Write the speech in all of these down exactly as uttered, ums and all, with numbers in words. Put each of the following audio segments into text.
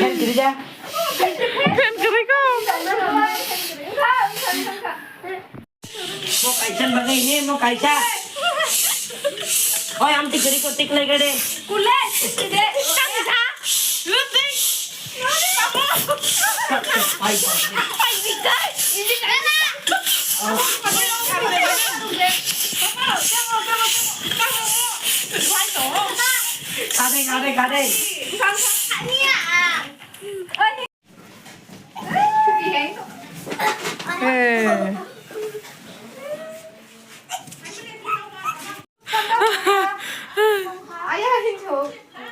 Fan kwrwi ja. Fan kwrwi kho. Mo kaisa bagwi ni, mo kaisa. Oi, amtwi kwrwi kho, tik lai gade. Kulai, ide, tang ja. Luting. Ai, ai. Ai, bitai. Ini kana. Kade, kade, kade. Ini ya. Eh. Ayah, hincho.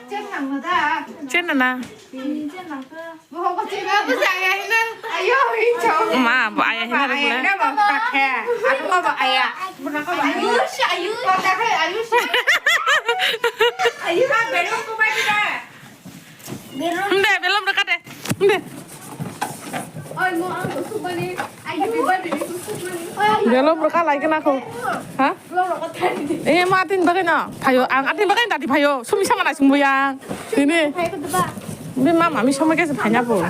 Chen nang na da. Chen na na. Chen nang ta. Bo ko chen na. Bo sa ayah hinan. Ayo, hincho. Ma, bo ayah hinan. Ayah hinan bo kakhe. Aku ko bo ayah. Bo ko bo ayah. Ayush, ayush. Ko kakhe ayush. Ayush, belum ko bai da. Hende, belum rwkha de. Hende. Oi, mo ang kusuk mani. Ai, happy birthday ni kusuk mani. Belum rwkha lai kana ko. Ha? Belum rwkha thani. Eh, ma atin bagwi no. Phayo, ang atin bagwi dati phayo. Sumi sama nai sumbu yang. Ini. Phayo kedua. Bi mama mi sama ke se phanya po.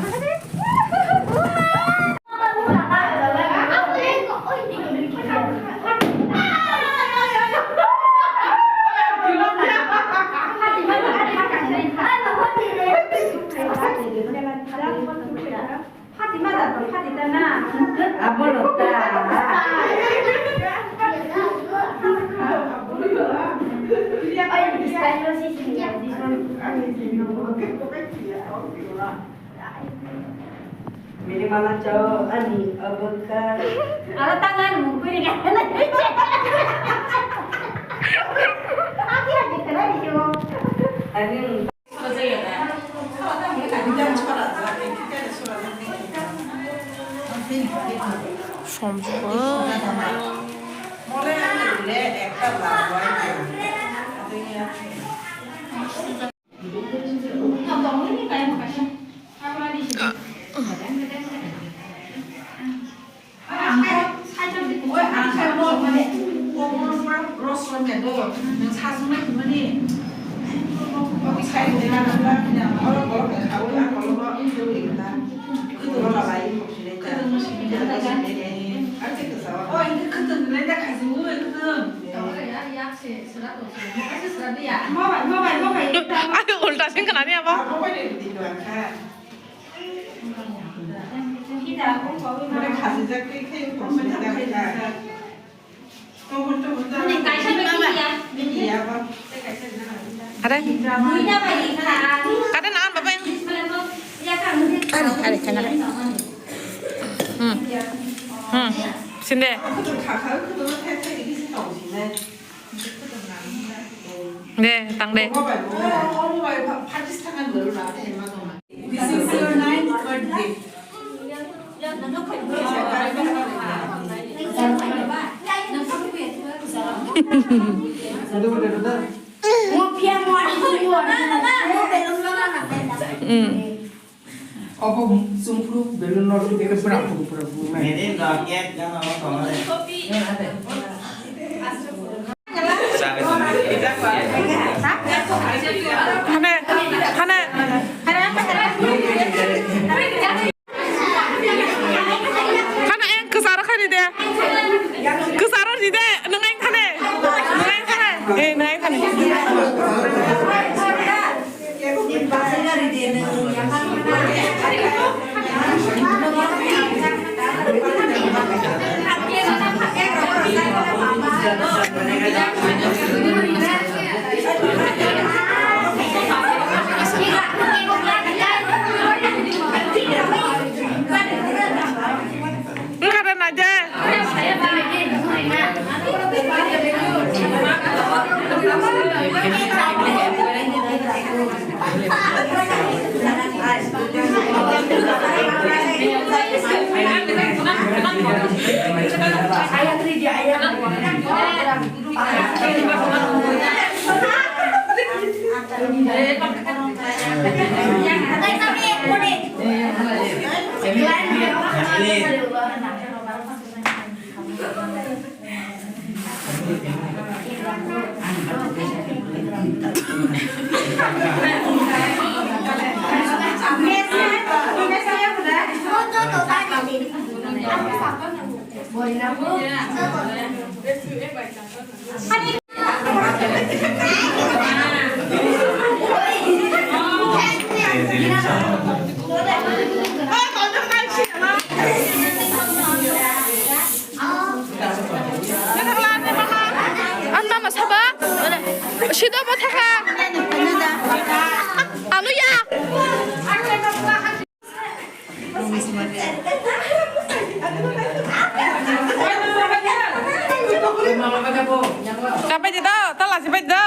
Mini mama chao ani abakar. Aro tangan mukui ni kan. Hati hati kena di sini. Ani. Sompo. Ayo, ulta sing kena ni apa? Are? Kata nangan bapak ini. Are, are, kena. Hmm. Hmm. Sinde. De, tang de. This is your ninth birthday. Hmm. Obo chumphuru belun no rw de pura pura pura. Hane, hane. Hane, eng kwcharo khai ride. Kwcharo ride, nwng eng thane. Nwng eng thane. Eh, nwng eng thane. Wngkha de naide. Ang tama saba? Sida mo thaka? Ano ya? Kapai di to, tala si pai di to.